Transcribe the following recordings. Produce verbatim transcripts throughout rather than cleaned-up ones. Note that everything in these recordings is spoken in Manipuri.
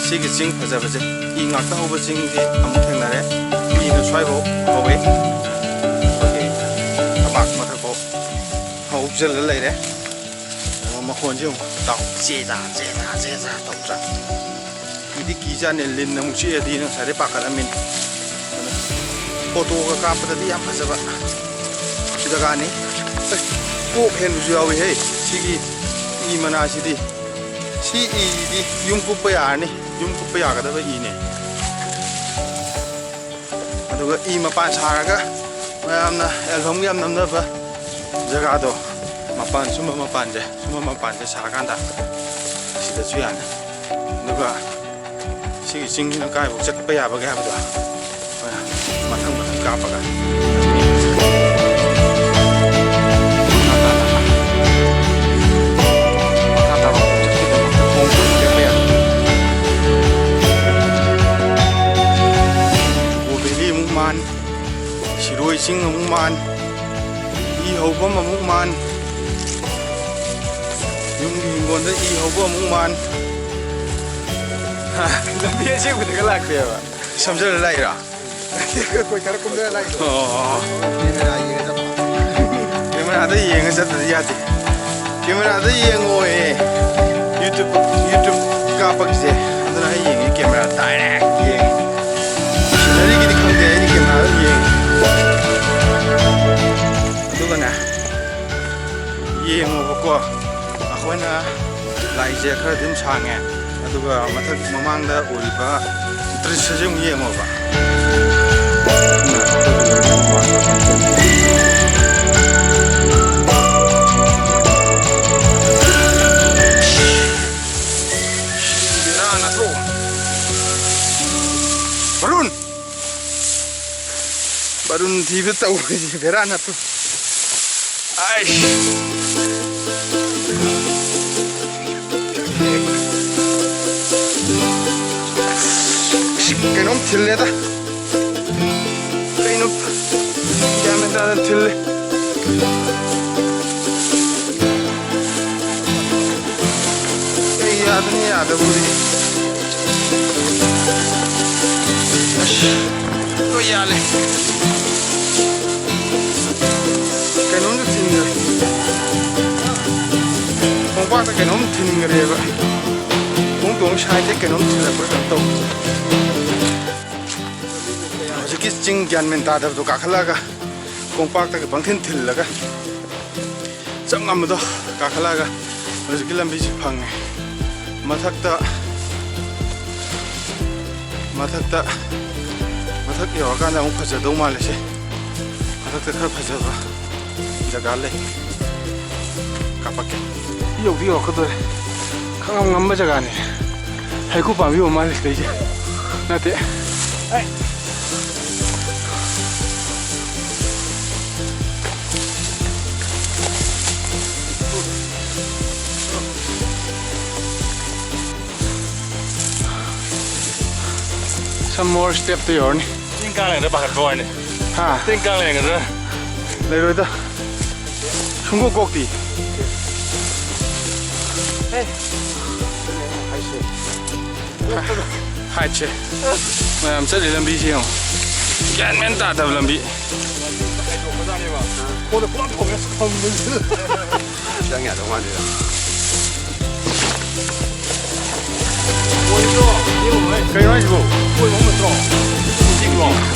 ꯁꯤꯒꯤ ꯆꯤꯡ ꯐꯖꯕꯁꯦ, ꯏ ꯉꯥꯛꯇ ꯍꯧꯕ ꯆꯤꯡꯁꯦ ꯑꯃꯨꯛ ꯊꯦꯡꯅꯔꯦ꯫ ꯏꯅ ꯁ꯭ꯋꯥꯏꯐꯥꯎ ꯍꯧꯋꯦ꯫ ꯑꯩꯈꯣꯏꯒꯤ ꯊꯕꯥꯛ ꯃꯊꯛꯐꯥꯎ ꯍꯧꯖꯤꯜꯂ ꯂꯩꯔꯦ꯫ ꯑꯗꯣ ꯃꯈꯣꯟꯁꯦ ꯑꯃꯨꯛ ꯇꯥꯎ꯫ ꯆꯦꯖꯥ, ꯆꯦꯖꯥ, ꯆꯦꯖꯥ ꯇꯧꯗ꯭ꯔꯥ? ꯀꯤꯗꯤ ꯀꯤꯖꯥꯠꯅꯦ, ꯂꯤꯟꯅ ꯑꯃꯨꯛ ꯆꯤꯛꯑꯗꯤꯅ ꯉꯁꯥꯏꯗꯩ ꯄꯥꯈꯠꯂꯝꯃꯤꯅꯤ꯫ ꯑꯗꯨꯅ ꯐꯣꯇꯣꯒ ꯀꯥꯞꯄꯗꯗꯤ ꯌꯥꯝ ꯐꯖꯕ ꯖꯒꯥꯅꯤ꯫ ꯑꯦ, ꯀꯣꯛ ꯍꯦꯟꯕꯁꯨ ꯌꯥꯎꯏꯍꯦ ꯁꯤꯒꯤ ꯏ ꯃꯅꯥꯁꯤꯗꯤ꯫ ꯁꯤ ꯏꯁꯤꯗꯤ ꯌꯨꯝ ꯀꯨꯞꯄ ꯌꯥꯔꯅꯤ, ꯌꯨꯝ ꯀꯨꯞꯄ ꯌꯥꯒꯗꯕ ꯏꯅꯦ꯫ ꯑꯗꯨꯒ ꯏ ꯃꯄꯥꯟ ꯁꯥꯔꯒ ꯃꯌꯥꯝꯅ ꯑꯦꯜꯕꯝꯒ ꯌꯥꯝ ꯅꯝꯅꯕ ꯖꯒꯥꯗꯣ, ꯃꯄꯥꯟ, ꯁꯨꯝꯕ ꯃꯄꯥꯟꯁꯦ, ꯁꯨꯝꯕ ꯃꯄꯥꯟꯁꯦ ꯁꯥꯔꯀꯥꯟꯗ ꯁꯤꯗꯁꯨ ꯌꯥꯅꯤ꯫ ꯑꯗꯨꯒ ꯁꯤꯒꯤ ꯆꯤꯡꯁꯤꯅ ꯀꯥꯏꯐꯥꯎ ꯆꯠꯄ ꯌꯥꯕꯒꯦ ꯍꯥꯏꯕꯗꯣ ꯃꯊꯪ ꯃꯊꯪ ꯀꯥꯞꯄꯒ꯫ ꯀꯣ ꯚꯦꯂꯤ ꯑꯃꯨꯛ ꯃꯥꯟ, ꯁꯤꯔꯣꯏ ꯆꯤꯡ ꯑꯃꯨꯛ ꯃꯥꯟ, ꯏ ꯍꯧꯐꯝ ꯑꯃꯨꯛ ꯃꯥꯟ, ꯌꯨꯝꯒꯤ ꯍꯤꯡꯒꯣꯜꯗ ꯏ ꯍꯧꯕ ꯑꯃꯨꯛ ꯃꯥꯟ꯫ ꯂꯝꯕꯤ ꯑꯁꯦꯡꯕꯗꯒ ꯂꯥꯛꯇꯦꯕ꯫ ꯁꯝꯖꯜꯂ ꯂꯥꯛꯏꯔꯣ? ꯑꯩꯈꯣꯏ ꯈꯔ ꯀꯨꯝꯊꯔ ꯂꯥꯛꯏ꯫ ꯑꯣ꯫ ꯀꯦꯃꯦꯔꯥ ꯌꯦꯡꯉ ꯆꯠꯄ꯫ ꯀꯦꯃꯦꯔꯥꯗ ꯌꯦꯡꯉ ꯆꯠꯇ꯭ꯔꯗꯤ ꯌꯥꯗꯦ꯫ ꯀꯦꯃꯦꯔꯥꯗ ꯌꯦꯡꯉꯣꯌꯦ꯫ YouTube, YouTube ꯀꯥꯞꯄꯒꯤꯁꯦ꯫ ꯑꯗꯨꯅ ꯑꯩ ꯌꯦꯡꯉꯤ ꯀꯦꯃꯦꯔꯥ direct ꯌꯦꯡꯉꯤ꯫ ꯁꯤꯅꯔꯤꯒꯤꯗꯤ ꯈꯪꯗꯦ, ꯑꯩꯗꯤ ꯀꯦꯃꯦꯔꯥꯗ ꯌꯦꯡꯉꯤ꯫ ꯑꯗꯨꯒꯅꯦ, ꯌꯦꯡꯉꯣꯕꯀꯣ꯫ ꯑꯩꯈꯣꯏꯅ ꯂꯥꯏꯁꯦ ꯈꯔ ꯑꯗꯨꯝ ꯁꯥꯡꯉꯦ, ꯑꯗꯨꯒ ꯃꯊꯛ ꯃꯃꯥꯡꯗ ꯎꯔꯤꯕ ꯗ꯭ꯔꯤꯁ꯭ꯌꯁꯦ ꯑꯃꯨꯛ ꯌꯦꯡꯉꯣꯕ꯫ ꯕꯦꯔꯥ ꯅꯠꯇ꯭ꯔꯣ? ꯕꯔꯨꯟ! ꯕꯔꯨꯟ ꯊꯤꯕ ꯇꯧꯔꯤꯁꯦ ꯕꯦꯔꯥ ꯅꯠꯇ꯭ꯔꯣ? ꯑꯥꯏꯁ! ꯁꯤ ꯀꯩꯅꯣꯝ ꯊꯤꯜꯂꯦꯗ꯫ ꯀꯩꯅꯣ ꯒ꯭ꯌꯥꯟ ꯃꯦꯟ ꯇꯥꯗꯅ ꯊꯤꯜꯂꯦ꯫ ꯀꯩ ꯌꯥꯗꯅꯤ ꯌꯥꯗꯕ ꯑꯣꯏꯔꯤ? ꯑꯁ, ꯂꯣꯏ ꯌꯥꯜꯂꯦ꯫ ꯀꯩꯅꯣꯝꯁꯨ ꯊꯤꯟꯈ꯭ꯔꯦ꯫ ꯈꯣꯡꯄꯥꯛꯇ ꯀꯩꯅꯣꯝ ꯊꯤꯟꯈ꯭ꯔꯦꯕ꯫ ꯈꯣꯡ ꯇꯣꯡ ꯁꯥꯏꯗꯇ ꯀꯩꯅꯣꯝ ꯊꯤꯜꯂꯛꯄ꯭ꯔꯥ ꯀꯩꯅꯣꯝ ꯇꯧ꯫ ꯍꯧꯖꯤꯛꯀꯤ ꯆꯤꯡ ꯒ꯭ꯌꯥꯟ ꯃꯦꯟ ꯇꯥꯗꯕꯗꯣ ꯀꯥꯈꯠꯂꯛꯑꯒ ꯈꯣꯡꯄꯥꯛꯇꯒ ꯄꯪꯊꯤꯟ ꯊꯤꯜꯂꯒ ꯆꯞ ꯉꯝꯕꯗꯣ ꯀꯥꯈꯠꯂꯛꯑꯒ ꯍꯧꯖꯤꯛꯀꯤ ꯂꯝꯕꯤꯁꯤ ꯐꯪꯉꯦ꯫ ꯃꯊꯛꯇ, ꯃꯊꯛꯇ, ꯃꯊꯛ ꯌꯧꯔꯀꯥꯟꯗ ꯑꯃꯨꯛ ꯐꯖꯗꯧ ꯃꯥꯜꯂꯦ ꯁꯦ꯫ ꯃꯊꯛꯇ ꯈꯔ ꯐꯖꯕ ꯖꯒꯥ ꯂꯩ꯫ ꯀꯥꯞꯄꯛꯀꯦ꯫ ꯌꯧꯗꯤ ꯌꯧꯔꯛꯀꯗꯧꯔꯦ꯫ ꯈꯪꯉꯝ ꯉꯝꯕ ꯖꯒꯥꯅꯤ꯫ ꯍꯩꯀꯨ ꯄꯥꯝꯕꯤ ꯑꯣꯏ ꯃꯥꯜꯂꯦ ꯁꯤꯗꯩꯁꯦ꯫ ꯅꯠꯇꯦ꯫ Some more step ꯇ ꯌꯧꯔꯅꯤ꯫ ꯆꯤꯡ ꯀꯥ ꯂꯩꯔꯒ ꯄꯥꯈꯠꯄ ꯋꯥꯅꯤ꯫ ꯍꯥ? ꯆꯤꯡ ꯀꯥ ꯂꯩꯔꯒ꯫ ꯂꯩꯔꯣꯏꯗ꯫ ꯁꯨꯡꯀꯣꯛ ꯀꯣꯛꯇꯤ꯫ ꯍꯥꯏꯠꯁꯦ꯫ ꯃꯌꯥꯝ ꯆꯠꯂꯤ ꯂꯝꯕꯤꯁꯤ ꯌꯦꯡꯉꯣ꯫ ꯒ꯭ꯌꯥꯟ ꯃꯦꯟ ꯇꯥꯗꯕ ꯂꯝꯕꯤ꯫ ꯈꯣꯡꯗ ꯄꯨꯂꯞ ꯊꯣꯝꯃꯦ꯫ ꯆꯪ ꯌꯥꯗꯧ ꯃꯥꯟꯗꯦꯗ꯫ ꯀꯩꯅꯣ ꯍꯥꯏꯁꯤꯕꯣ?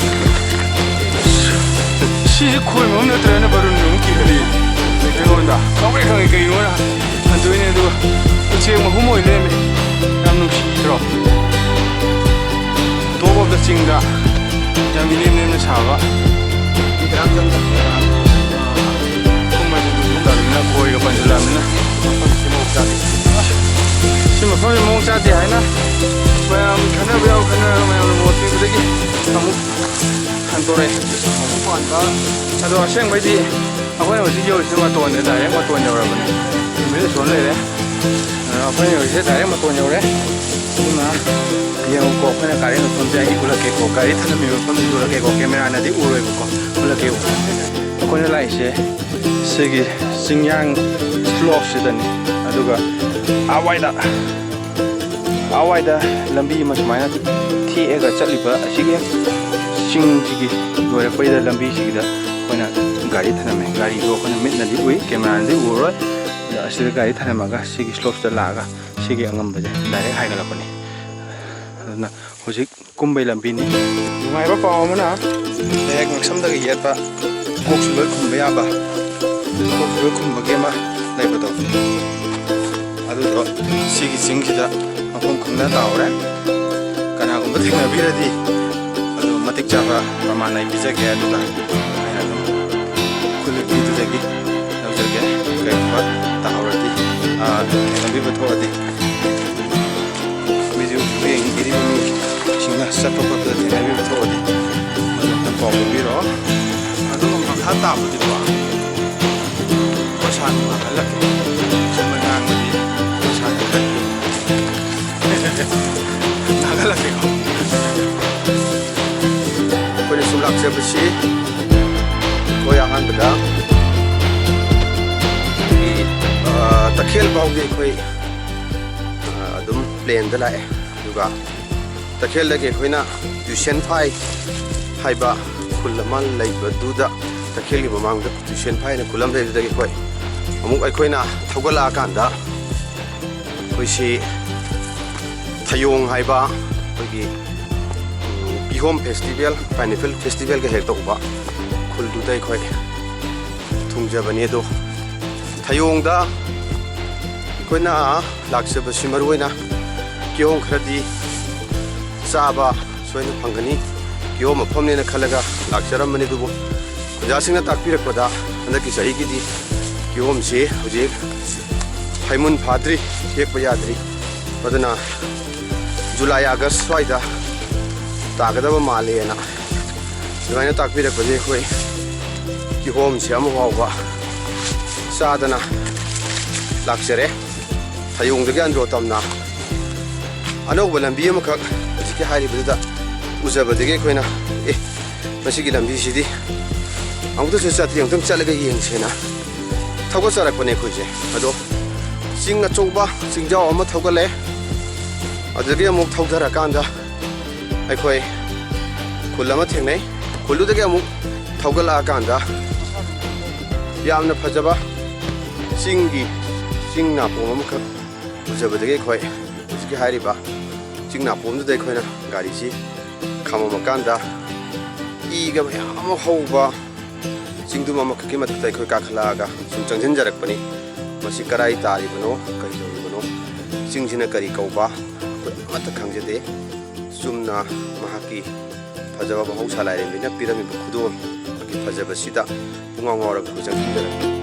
ꯁꯤꯁꯦ ꯈꯣꯏ ꯃꯔꯨꯝ ꯅꯠꯇ꯭ꯔꯒꯅ ꯕꯥꯔꯨꯟ ꯃꯔꯨꯝ ꯀꯤꯈꯠꯂꯤ ꯑꯩꯉꯣꯟꯗ꯫ ꯈꯪꯄ꯭ꯔꯦꯛ ꯈꯪꯉꯤ ꯀꯩꯅꯣꯅ꯫ ꯍꯟꯗꯣꯏꯅꯦ ꯑꯗꯨꯒ ꯎꯆꯦꯛ ꯃꯍꯨꯝ ꯑꯣꯏ ꯂꯩꯔꯝꯃꯦ꯫ ꯌꯥꯝ ꯅꯨꯡꯁꯤꯗ꯭ꯔꯣ? Top of the ꯆꯤꯡꯗ ꯌꯥꯝ ꯏꯅꯦꯝ ꯅꯦꯝꯅ ꯁꯥꯕ꯫ ꯀꯨꯝꯕꯁꯤꯗꯤ ꯎꯗꯕꯅꯤꯅ ꯈꯣꯏꯒ ꯄꯟꯁꯤꯜꯂꯛꯑꯕꯅꯤꯅ꯫ ꯁꯤ ꯃꯐꯝꯁꯤ ꯃꯑꯣꯡ ꯆꯥꯗꯦ ꯍꯥꯏꯅ ꯃꯌꯥꯝ ꯈꯟꯅꯕ ꯌꯥꯎ ꯈꯟꯅꯔꯒ ꯃꯌꯥꯝꯅ ꯃꯣꯠ ꯄꯤꯕꯗꯒꯤ ꯑꯃꯨꯛ ꯍꯟꯗꯣꯔꯛꯑꯦ꯫ ꯑꯗꯣ ꯑꯁꯦꯡꯕꯩꯗꯤ ꯑꯩꯈꯣꯏꯅ ꯍꯧꯖꯤꯛ ꯌꯧꯔꯤꯁꯤ ꯃꯇꯣꯟꯅꯦ, direct ꯃꯇꯣꯟ ꯌꯧꯔꯕꯅꯦ꯫ ꯅꯨꯃꯤꯠ ꯁꯣꯟ ꯂꯩꯔꯦ꯫ ꯑꯗꯣ ꯑꯩꯈꯣꯏꯅ ꯌꯧꯔꯤꯁꯦ direct ꯃꯇꯣꯟ ꯌꯧꯔꯦ꯫ ꯑꯗꯨꯅ ꯌꯦꯡꯉꯨꯀꯣ, ꯑꯩꯈꯣꯏꯅ ꯒꯥꯔꯤ ꯃꯐꯝꯁꯦ ꯑꯩ ꯎꯠꯂꯛꯀꯦꯀꯣ, ꯒꯥꯔꯤ ꯊꯝꯂꯝꯃꯤꯕ ꯃꯐꯝꯁꯤꯁꯨ ꯎꯠꯂꯛꯀꯦꯀꯣ, camera ꯅꯗꯤ ꯎꯔꯣꯏꯕꯀꯣ, ꯎꯠꯂꯛꯀꯦ꯫ ꯑꯩꯈꯣꯏꯅ ꯂꯥꯛꯏꯁꯦ ꯁꯤꯒꯤ ꯆꯤꯡꯌꯥꯡ slope ꯁꯤꯗꯅꯤ꯫ ꯑꯗꯨꯒ ꯑꯥꯋꯥꯏꯗ, ꯑꯋꯥꯏꯗ ꯂꯝꯕꯤ ꯑꯃ ꯁꯨꯃꯥꯏꯅ ꯊꯦꯛꯑꯒ ꯆꯠꯂꯤꯕ ꯑꯁꯤꯒꯤ ꯆꯤꯡꯁꯤꯒꯤ ꯂꯣꯏꯔꯛꯄꯩꯗ ꯂꯝꯕꯤꯁꯤꯒꯤꯗ ꯑꯩꯈꯣꯏꯅ ꯒꯥꯔꯤ ꯊꯅꯝꯃꯦ꯫ ꯒꯥꯔꯤꯗꯣ ꯑꯩꯈꯣꯏꯅ ꯃꯤꯠꯅꯗꯤ ꯎꯏ, ꯀꯦꯃꯦꯔꯥꯅꯗꯤ ꯎꯔꯔꯣꯏ꯫ ꯑꯗ ꯑꯁꯤꯗ ꯒꯥꯔꯤ ꯊꯅꯝꯃꯒ ꯁꯤꯒꯤ ꯁ꯭ꯂꯣꯞꯁꯤꯗ ꯂꯥꯛꯑꯒ ꯁꯤꯒꯤ ꯑꯉꯝꯕꯁꯦ ꯗꯥꯏꯔꯦꯛ ꯍꯥꯏꯒꯠꯂꯛꯄꯅꯤ꯫ ꯑꯗꯨꯅ ꯍꯧꯖꯤꯛ ꯀꯨꯝꯕꯩ ꯂꯝꯕꯤꯅꯤ꯫ ꯅꯨꯡꯉꯥꯏꯕ ꯄꯥꯎ ꯑꯃꯅ, ꯍꯦꯛ ꯉꯛꯁꯝꯗꯒꯤ ꯌꯦꯠꯄ ꯀꯣꯛꯁꯨ ꯂꯣꯏ ꯈꯨꯝꯕ ꯌꯥꯕ, ꯀꯣꯛꯁꯨ ꯂꯣꯏ ꯈꯨꯝꯕꯒꯤ ꯑꯃ ꯂꯩꯕꯗꯣ, ꯑꯗꯨꯗꯣ ꯁꯤꯒꯤ ꯆꯤꯡꯁꯤꯗ ꯃꯐꯝ ꯈꯪꯅ ꯇꯥꯍꯧꯔꯦ꯫ ꯀꯅꯥꯒꯨꯝꯕ ꯊꯦꯡꯅꯕꯤꯔꯗꯤ ꯑꯗꯨ ꯃꯇꯤꯛ ꯆꯥꯕ ꯃꯃꯥꯟ ꯑꯩ ꯄꯤꯖꯒꯦ, ꯑꯗꯨꯒ ꯑꯩꯅ ꯑꯗꯨꯝ ꯈꯨꯜ ꯅꯨꯄꯤꯗꯨꯗꯒꯤ ꯂꯧꯖꯒꯦ꯫ ꯀꯔꯤꯒꯨꯝꯕ ꯇꯥꯍꯧꯔꯗꯤ, ꯑꯥ, ꯊꯦꯡꯅꯕꯤꯕ ꯊꯣꯛꯑꯗꯤ꯫ ꯃꯤꯁꯨ ꯌꯦꯡꯕꯤꯔꯤꯕ ꯃꯤꯁꯤꯡꯅ ꯆꯠꯄ ꯈꯣꯠꯄꯗ ꯊꯦꯡꯅꯕꯤꯕ ꯊꯣꯛꯑꯗꯤ ꯑꯗꯨ ꯑꯝꯇ ꯄꯥꯎ ꯄꯤꯕꯤꯔꯛꯑꯣ꯫ ꯑꯗꯨꯒ ꯃꯈꯥ ꯇꯥꯕꯗꯤꯀꯣ, ꯄꯩꯁꯥ ꯅꯨꯡꯉꯥꯏꯍꯜꯂꯛꯀꯦ꯫ ꯁꯨꯝꯕ ꯉꯥꯡꯕꯗꯤ ꯄꯩꯁꯥ ꯅꯨꯡꯉꯥꯏꯍꯜꯂꯛꯀꯦ꯫ ꯉꯥꯡꯍꯜꯂꯛꯀꯦꯀꯣ꯫ ꯑꯩꯈꯣꯏꯅ ꯁꯨꯝ ꯂꯥꯛꯆꯕꯁꯤ, ꯑꯩꯈꯣꯏ ꯑꯍꯥꯟꯕꯗ ꯑꯩꯈꯣꯏꯒꯤ, ꯑ, ꯇꯈꯦꯜ ꯐꯥꯎꯗꯤ ꯑꯩꯈꯣꯏ, ꯑ, ꯑꯗꯨꯝ ꯄ꯭ꯂꯦꯟꯗ ꯂꯥꯛꯑꯦ꯫ ꯑꯗꯨꯒ ꯇꯈꯦꯜꯗꯒꯤ ꯑꯩꯈꯣꯏꯅ ꯇꯨꯏꯁꯦꯟꯐꯥꯏ ꯍꯥꯏꯕ ꯈꯨꯜ ꯑꯃ ꯂꯩꯕꯗꯨꯗ, ꯇꯈꯦꯜꯒꯤ ꯃꯃꯥꯡꯗ ꯇꯨꯏꯁꯦꯟꯐꯥꯏ ꯍꯥꯏꯅ ꯈꯨꯜ ꯑꯃ ꯂꯩꯕꯗꯒꯤ ꯑꯩꯈꯣꯏ ꯑꯃꯨꯛ ꯑꯩꯈꯣꯏꯅ ꯊꯧꯒꯠꯂꯛꯑꯀꯥꯟꯗ ꯑꯩꯈꯣꯏꯁꯤ ꯊꯌꯣꯡ ꯍꯥꯏꯕ ꯑꯩꯈꯣꯏꯒꯤ, ꯎꯝ, ꯀꯤꯍꯣꯝ ꯐꯦꯁꯇꯤꯚꯦꯜ, ꯄꯥꯏꯅꯦꯄꯜ ꯐꯦꯁꯇꯤꯚꯦꯜꯒ ꯍꯦꯛ ꯇꯧꯕ ꯈꯨꯜꯗꯨꯗ ꯑꯩꯈꯣꯏ ꯊꯨꯡꯖꯕꯅꯤ꯫ ꯑꯗꯣ ꯊꯌꯣꯡꯗ ꯑꯩꯈꯣꯏꯅ ꯂꯥꯛꯆꯕꯁꯤ ꯃꯔꯨꯑꯣꯏꯅ ꯀꯤꯍꯣꯝ ꯈꯔꯗꯤ ꯆꯥꯕ ꯁꯣꯏꯅ ꯐꯪꯒꯅꯤ꯫ ꯀꯤꯍꯣꯝ ꯃꯐꯝꯅꯦꯅ ꯈꯜꯂꯒ ꯂꯥꯛꯆꯔꯝꯕꯅꯤ, ꯑꯗꯨꯕꯨ ꯑꯣꯖꯥꯁꯤꯡꯅ ꯇꯥꯛꯄꯤꯔꯛꯄꯗ ꯍꯟꯗꯛꯀꯤ ꯆꯍꯤꯒꯤꯗꯤ ꯀꯤꯍꯣꯝꯁꯤ ꯍꯧꯖꯤꯛ ꯍꯩꯃꯨꯟ ꯐꯥꯗ꯭ꯔꯤ, ꯍꯦꯛꯄ ꯌꯥꯗ꯭ꯔꯤ꯫ ꯑꯗꯨꯅ ꯖꯨꯂꯥꯏ, ꯑꯥꯒꯁ ꯁ꯭ꯋꯥꯏꯗ ꯇꯥꯒꯗꯕ ꯃꯥꯜꯂꯦꯅ ꯑꯗꯨꯃꯥꯏꯅ ꯇꯥꯛꯄꯤꯔꯛꯄꯗꯒꯤ ꯑꯩꯈꯣꯏ ꯀꯤꯍꯣꯝꯁꯦ ꯑꯃ ꯐꯥꯎꯕ ꯆꯥꯗꯅ ꯂꯥꯛꯆꯔꯦ꯫ ꯊꯌꯣꯡꯗꯒꯤ ꯑꯟꯗ꯭ꯔꯣ ꯇꯝꯅ ꯑꯅꯧꯕ ꯂꯝꯕꯤ ꯑꯃꯈꯛ ꯍꯧꯖꯤꯛꯀꯤ ꯍꯥꯏꯔꯤꯕꯗꯨꯗ ꯎꯖꯕꯗꯒꯤ ꯑꯩꯈꯣꯏꯅ, "ꯑꯦ, ꯃꯁꯤꯒꯤ ꯂꯝꯕꯤꯁꯤꯗꯤ ꯑꯃꯨꯛꯇꯁꯨ ꯆꯠꯇ꯭ꯔꯤ, ꯑꯃꯨꯛꯇꯪ ꯆꯠꯂꯒ ꯌꯦꯡꯁꯦꯅ" ꯊꯧꯒꯠꯆꯔꯛꯄꯅꯦ ꯑꯩꯈꯣꯏꯁꯦ꯫ ꯑꯗꯣ ꯆꯤꯡ ꯑꯆꯧꯕ ꯆꯤꯡꯖꯥꯎ ꯑꯃ ꯊꯧꯒꯠꯂꯦ꯫ ꯑꯗꯨꯗꯒꯤ ꯑꯃꯨꯛ ꯊꯧꯊꯔꯀꯥꯟꯗ ꯑꯩꯈꯣꯏ ꯈꯨꯜ ꯑꯃ ꯊꯦꯡꯅꯩ꯫ ꯈꯨꯜꯗꯨꯗꯒꯤ ꯑꯃꯨꯛ ꯊꯧꯒꯠꯂꯛꯑꯀꯥꯟꯗ ꯌꯥꯝꯅ ꯐꯖꯕ ꯆꯤꯡꯒꯤ, ꯆꯤꯡ ꯅꯥꯄꯣꯝ ꯑꯃꯈꯛ ꯎꯖꯕꯗꯒꯤ ꯑꯩꯈꯣꯏ ꯍꯧꯖꯤꯛꯀꯤ ꯍꯥꯏꯔꯤꯕ ꯆꯤꯡ ꯅꯥꯄꯣꯝꯗꯨꯗ ꯑꯩꯈꯣꯏꯅ ꯒꯥꯔꯤꯁꯤ ꯈꯥꯝꯃꯝꯃꯀꯥꯟꯗ ꯏꯒ ꯃꯌꯥꯝ ꯑꯃ ꯍꯧꯕ ꯆꯤꯡꯗꯨꯝ ꯑꯃꯈꯛꯀꯤ ꯃꯊꯛꯇ ꯑꯩꯈꯣꯏ ꯀꯥꯈꯠꯂꯛꯑꯒ ꯁꯨꯝ ꯆꯪꯁꯤꯟꯖꯔꯛꯄꯅꯤ꯫ ꯃꯁꯤ ꯀꯗꯥꯏ ꯇꯥꯔꯤꯕꯅꯣ, ꯀꯔꯤ ꯇꯧꯔꯤꯕꯅꯣ, ꯆꯤꯡꯁꯤꯅ ꯀꯔꯤ ꯀꯧꯕ, ꯑꯩꯈꯣꯏ ꯑꯃꯠꯇ ꯈꯪꯖꯗꯦ꯫ ꯆꯨꯝꯅ ꯃꯍꯥꯛꯀꯤ ꯐꯖꯕ ꯃꯍꯧꯁꯥ ꯂꯥꯏꯔꯦꯝꯕꯤꯅ ꯄꯤꯔꯝꯃꯤꯕ ꯈꯨꯗꯣꯜ ꯃꯍꯥꯛꯀꯤ ꯐꯖꯕꯁꯤꯗ ꯄꯨꯡꯉꯥꯎ ꯉꯥꯎꯔꯒ ꯑꯩꯈꯣꯏ ꯆꯪꯁꯤꯟꯖꯔꯛꯄꯅꯤ꯫